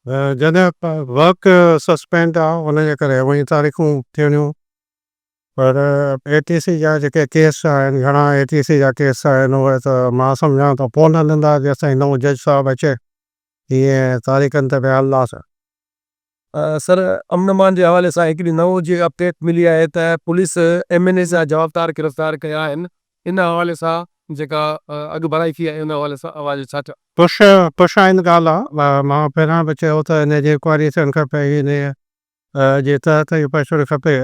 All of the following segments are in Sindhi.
جڏهن ورڪ سسپينڊ آ ان جي ڪري اهي تاريخون ٿيڻيون پر اي ٽي سي جا جيڪي ڪيس آهن گهڻا اي ٽي سي جا ڪيس آهن اهي ته مان سمجهان ٿو ڪونه هلندا جيستائين نئون جج صاحب اچي ايئن تاريخن تي پيا هلنداسين. سر امن امان جي حوالي سان هڪڙي نئون جي اپڊيٽ ملي آهي ته پوليس ايم اين اي جا جوابدار گرفتار ڪيا آهن ان حوالي سان جيڪا اڳڀرائي ٿي آهي ان حوالي سان اوهان جو ڇا چوڻ. خوش خوش آئند ڳالهه آ مان پهريان به چيو ته ان جي انڪوائري ٿيڻ کپي ان جي تحت ئي پهچڻ کپي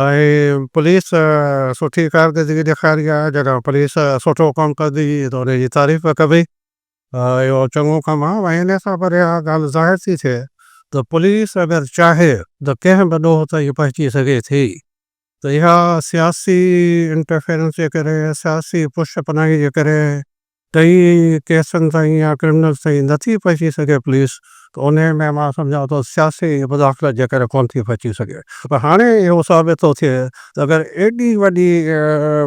۽ پوليس سٺي ڪارڪردگي ڏيکاري آهي جڏهن پوليس سٺو ڪم ڪندي ته ان جي تعريف به ڪبي اهو چڱو ڪم آهي ۽ ان سان پر اها ڳالهه ظاهر ٿي ٿئي ته پوليس اگر چاهي ته ڪنهن به ڏوهه تائين پهچي سگهي ٿي ته اها سياسي انٽرفيرنس جي ڪري سياسي پشت پناهي جي ڪري ڪئي ڪيسن تائين يا ڪرمنلز تائين نه ٿي پهچي سگهي پوليس ته انهي ۾ مان سمجهان ٿو سياسي مداخلت جي ڪري ڪونه ٿي پهچي سگهي پر هاڻي اهو ثابت ٿو ٿئي ته اگر ايڏي وڏي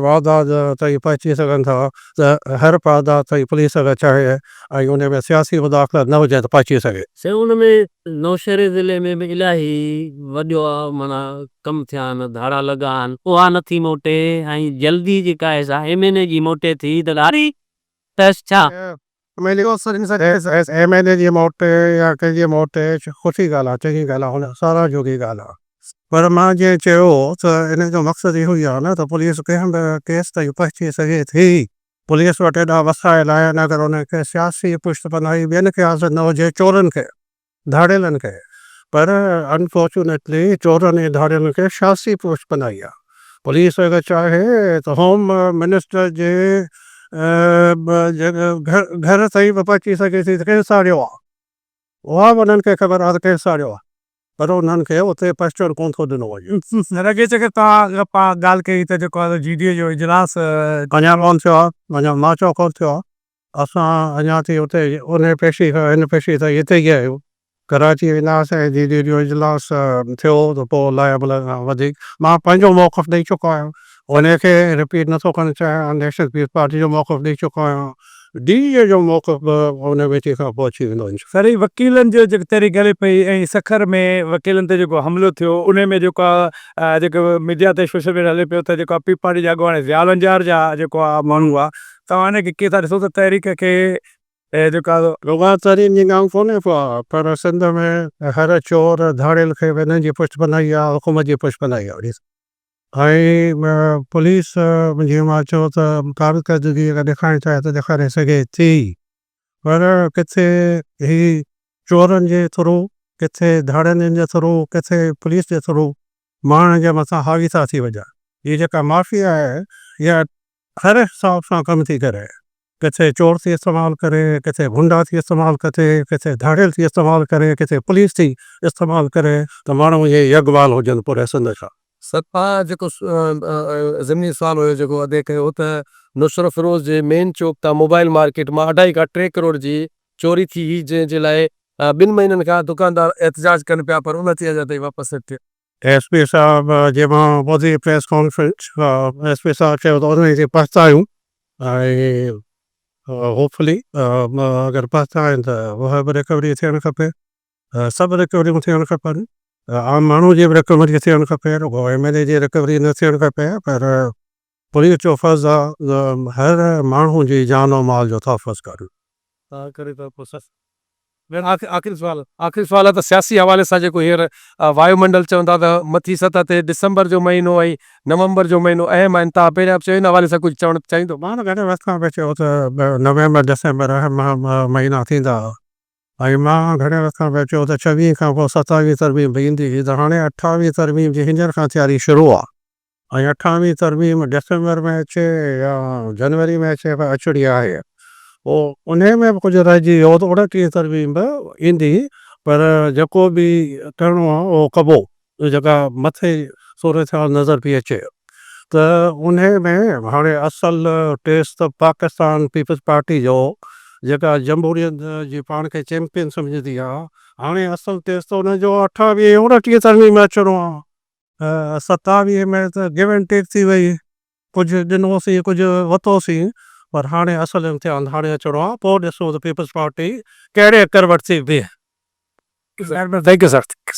واردات تائين پهچي سگهن ٿا ته هر واردات تائين پوليس اگر چاهي ۽ انهي ۾ سياسي مداخلت نه هجي ته پهچي سگهي. سائين ان ۾ نوشهري ضلعي ۾ به الاهي وڏو معنيٰ ڪم ٿيا آهن ڌاڙا لڳا آهن اها نٿي موٽي ۽ جلدي جيڪا آهي سا ايم اين اي جي موٽي ٿي ته ڏاڍي تس ڇا. ايم اين اي جي موٽي يا ڪنهن جي موٽي خوشي ڳالهه آهي چڱي ڳالهه آهي ساراهه جوڳي ڳالهه آهي پر مان جيئن چيو ته ان جو مقصد اهو ئي آهي نه ته پوليس ڪنهن به ڪيس تائين پهچي سگهي ٿي پوليس وٽ ايڏا وسائل آهن اگر انهن کي سياسي پشت پناهي ٻين کي حاصل نه هجي چورن کي ڌاڙيلن کي پر انفارچونيٽلي چورن ۽ ڌاڙيلن کي سياسي پشت پناهي آهي پوليس اگر چاهي ته هوم منسٽر جي گهر تائين به پهچي سگهي ٿي ته ڪنهن ساڙيو آهي اها به انهن کي خبر آهي ته ڪنهن ساڙيو آهي پر انهن کي اتي پهچڻ ڪونه ٿو ڏنو وڃي. رڳي جيڪر توهان ڳالهه ڪئي ته جيڪو آهي جي ڊي اي جو اجلاس. اڃا ڪونه ٿيو آهي اڃا مان چئو ڪونه ٿيو آهي اسان اڃا تائين اتي انهيء پيشي کان هن پيشي تائين هتي ئي آهيون. ڪراچي وينداسين ۽ جي ڊي جو اجلاس ٿيو ته پوء لاء عمل کان وڌيڪ مان پنهنجو موقف ڏئي چڪو آهيان. انهيء کي رپيٽ نه ٿو ڪرڻ چاهيان. نيشنل پيپلز پارٽي جو موقف ڏئي چڪو آهيان. ڊي اي جو موقف به ان ويٺي کان پوء اچي ويندو انشاء الله. سر هي وڪيلن جو جيڪو تحريڪ هلي پئي ۽ سکر ۾ وڪيلن تي جيڪو حملو ٿيو انهي ۾ جيڪو آ جيڪو ميڊيا تي سوشل ميڊيا هلي پيو ته جيڪو آ پيپلز پارٽي جا اڳواڻ ضياء لنجار جا جيڪو آ ماڻهو هئا توهان ان کي ڪيئن ٿا ڏسو ته تحريڪ کي جيڪا. رڳو ترين جي ڳالهه ڪونهي ڪا پر سنڌ ۾ هر چور ڌاڙيل کي به انهن جي پشت پناهي آهي حڪومت جي پشت پناهي آهي ۽ پوليس جيئن مان چيو ته ڪارڪردگي اگر ڏيکارڻ چاهي ته ڏيکاري سگهي ٿي پر ڪٿي هي چورن جي ٿرو ڪٿي ڌاڙيلن جي ٿرو ڪٿي پوليس جي ٿرو ماڻهن جي مٿان حاوي ٿا ٿي وڃن هي جيڪا مافيا آهي اها هر حساب سان ڪم ٿي ڪري، ڪٿي چور ٿي استعمال ڪري، ڪٿي غنڊا ٿي استعمال ڪري، ڪٿي ڌاڙيل ٿي استعمال ڪري، ڪٿي پوليس ٿي استعمال ڪري ته ماڻهو اهي يغمال هجن پوري سنڌ جا. سر پاڻ جيڪو ضمني سوال هيو جيڪو ادي ڪيو ته نوشهروفيروز جي مين چوڪ تان موبائل مارڪيٽ مان اڍائي کان ٽي ڪروڙ جي چوري ٿي هئي جنهن جي لاء ٻن مهينن کان دڪاندار احتجاج ڪن پيا پر ان تي اڃا تائين واپس نه ٿيو. ايس پي صاحب جي مان ٻڌي پريس ڪانفرنس ايس پي صاحب چيو ته انهي تي پهتا آهيون ۽ هوپ فلي اگر پهتا آهن ته اها به ريڪوري ٿيڻ کپي سڀ ريڪوريون ٿيڻ کپن عام ماڻهو جي به ريڪوري ٿيڻ کپي رڳو ايم ايل اي جي ريڪوري نه ٿيڻ کپي پر پوليس جو فرض آ ته هر ماڻهو جي جان و مال جو تحفظ ڪرڻ. تان ڪري ته پوء سس. ڀيڻ آخري سوال آخري سوال آ ته سياسي حوالي سان جيڪو هينئر وايو منڊل چون ٿا ته مٿي سطح تي ڊسمبر جو مهينو ۽ نومبر جو مهينو اهم آهن تان پهريان به چيو ان حوالي سان ڪجهه چوڻ چاهيندو. مان ته گهڻي وقت کان پئي چيو ته نومبر ڊسمبر اهم مهينا ٿيندا ۽ مان گهڻي وقت کان پئي چيو ته ڇويهين کان پوء ستاويهين ترميم به ايندي ته هاڻي اٺاويهين ترميم جي هينئر کان تياري شروع آ. ۽ اٺاويهين ترميم ڊسمبر ۾ اچي يا جنوري ۾ اچي پر اچڻي آهي. پوء انهيء ۾ به ڪجهه رهجي ويو ته اڻٽيهين ترميم به ايندي پر جيڪو به ڪرڻو آهي اهو ڪبو. جيڪا مٿي صورتحال نظر پئي اچي ته انهيء ۾ هاڻي اصل ٽيسٽ ته پاڪستان پيپلز پارٽي جو جيڪا جمهوريت جي پاڻ کي چيمپين سمجهندي آهي هاڻي اصل ٽيسٽ ته ان جو اٺاويهين اڻٽيهين ترميم ۾ اچڻو آهي. 27 ۾ ته گيو اينڊ ٽيڪ ٿي وئي، ڪجهه ڏنوسين ڪجهه ورتوسين پر هاڻي اصل امتحان هاڻي اچڻو آهي پوء ڏسون ته پيپلز پارٽي ڪهڙي اڪر وٽ ٿي بيهي. Thank you sir.